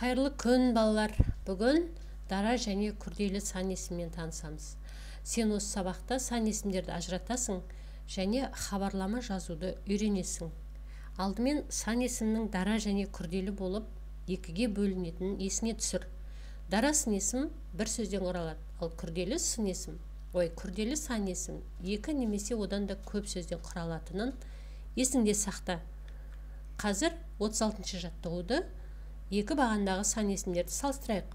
Қайырлы күн, балалар. Бүгін дара және күрделі сан есіммен танысамыз. Сен осы сабақта сан есімдерді ажыратасың және хабарлама жазуды үйренесің. Алдымен сан есімнің дара және күрделі болып екіге бөлінетінін есіңе түсір. Дара сын есім бір сөзден құралады, ал күрделі сын есім, күрделі сан есім екі немесе одан да көп сөзден құралатынын есіңде сақта. Қазір 36-шы жаттығуды екі бағандағы сан есімдерді салыстырайық.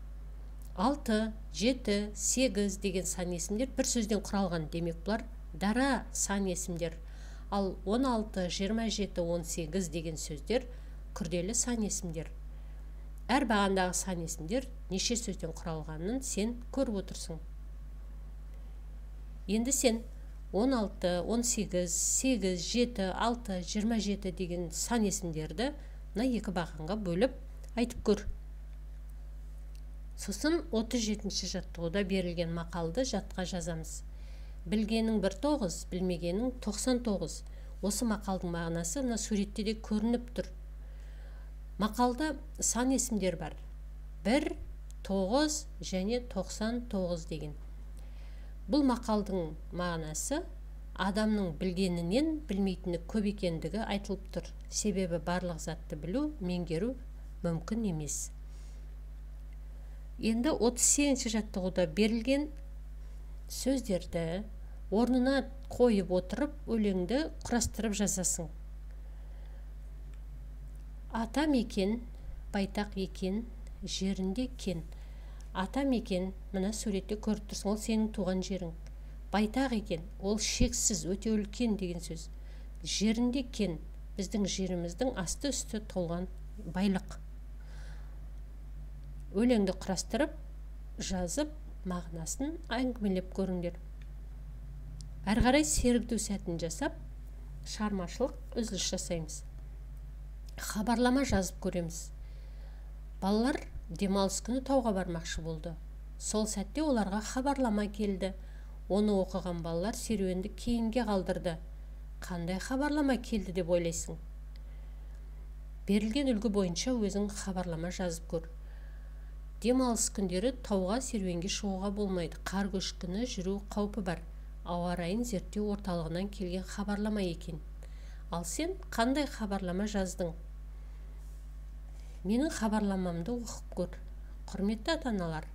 6, 7, 8 деген сан есімдер бір сөзден құралған, демек бұлар дара сан есімдер. Ал 16, 27, 18 деген сөздер күрделі сан есімдер. Әр бағандағы сан есімдер неше сөзден құралғанын сен көріп отырсың. Енді сен 16, 18, 8, 7, 6, 27 деген сан есімдерді мына екі бағанға бөліп айтып көр. Сосын 37-ші жаттығуда берілген мақалды жатқа жазамыз. Білгенің бір 9, білмегенің 99. Осы мақалдың мағынасы мына суретте де көрініп тұр. Мақалда сан есімдер бар. 1, 9 және 99 деген. Бұл мақалдың мағынасы адамның білгенінен білмейтіні көп екендігі айтылып тұр. Себебі барлық затты білу, меңгеру мүмкін емес. Енді 38-ші жаттығуда берілген сөздерді орнына қойып отырып өлеңді құрастырып жазасың. Ата мекен, байтақ екен, жерінде кен. Ата мекен, мына суретте көріп тұрсың, ол сенің туған жерің. Байтақ екен, ол шексіз, өте үлкен деген сөз. Жерінде кен, біздің жеріміздің асты-үсті толған байлық. Өлеңді құрастырып, жазып, мағынасын әңгімелеп көріңдер. Әрі қарай сергіту сәтін жасап, шығармашылық үзіліс жасаймыз. Хабарлама жазып көреміз. Балалар демалыс күні тауға бармақшы болды. Сол сәтте оларға хабарлама келді. Оны оқыған балалар серуенді кейінге қалдырды. Қандай хабарлама келді деп ойлайсың? Берілген үлгі бойынша өзің хабарлама жазып көр. Демалыс күндері тауға серуенге шығуға болмайды. Қар көшкіні жүру қаупі бар. Ауа райын зерттеу орталығынан келген хабарлама екен. Ал сен қандай хабарлама жаздың? Менің хабарламамды оқып көр. Құрметті ата-аналар,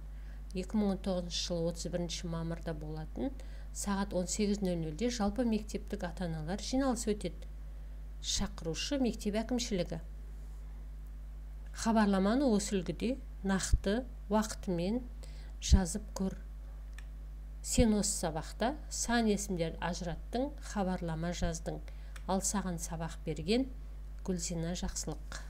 2019 жылы 31 мамырда болатын сағат 18:00-де жалпы мектептік ата-аналар жиналысы өтеді. Шақырушы мектеп әкімшілігі. Хабарламаны осы үлгіде нақты уақытымен жазып көр. Сен осы сабақта сан есімдерді ажыраттың, хабарлама жаздың. Ал саған сабақ берген Гүлзина Жақсылық.